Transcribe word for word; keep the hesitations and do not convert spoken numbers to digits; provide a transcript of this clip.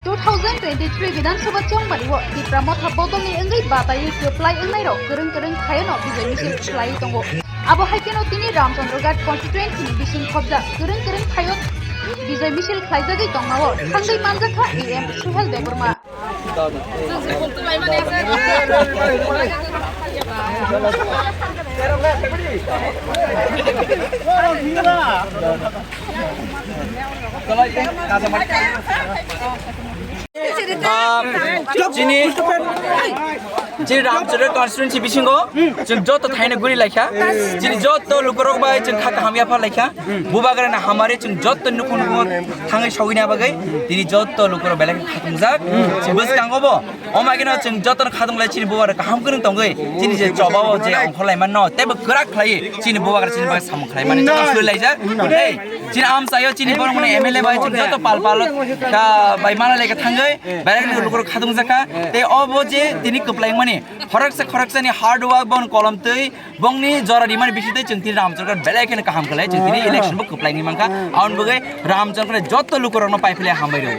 Two thousand twenty-three Bidhan Sabha chongmani o Tipra Motha bodolni wngwi bataiwi kwplai wngnairok kwrwng kwrwng khaiyano bijai misil khlaiwi tongo. Abo hai kheno tini Ramchandra Ghat constituency ni bising khobjak kwrwng kwrwng khaio bijai misil khlaijagwi tongmao thangwi manjakha E M Suhel Debbarma. Ah, chini, chini Ramchandra constituency bisingo chwng joto thaino guri laikha. Chini joto lukurok bai chwng kha kaham yapha laikha. Bubagrani hamari chwng joto nukhung nukhung thangwi sogwini bagwi tini joto lukurok belai khatungjak. Bwskango bo Omo haikhe no chwng jotono khatung lai chini bubagra kaham kwrwng tongwi chini je choba o je ongkhor lai mano teibo kwrak khlaiwi chini bubagra chini bagwi samung khlai mani joto sui laijak. Hey, chini amchaio chini borok mani M L A bai chini joto pal pal kha bai mana lai kha thangwi belai kheno lukurok khatung jakha tei obo je tini kwplai mani khoroksa khoroksani hard work bon kolom twi bongni jora rimani bisingtwi chwng tini Ramchandra belai kheno kaham khlai chwng tini election bo kwplai ni mankha aboni bagwi Ramchandra joto lukurokno pai philai hambai rw.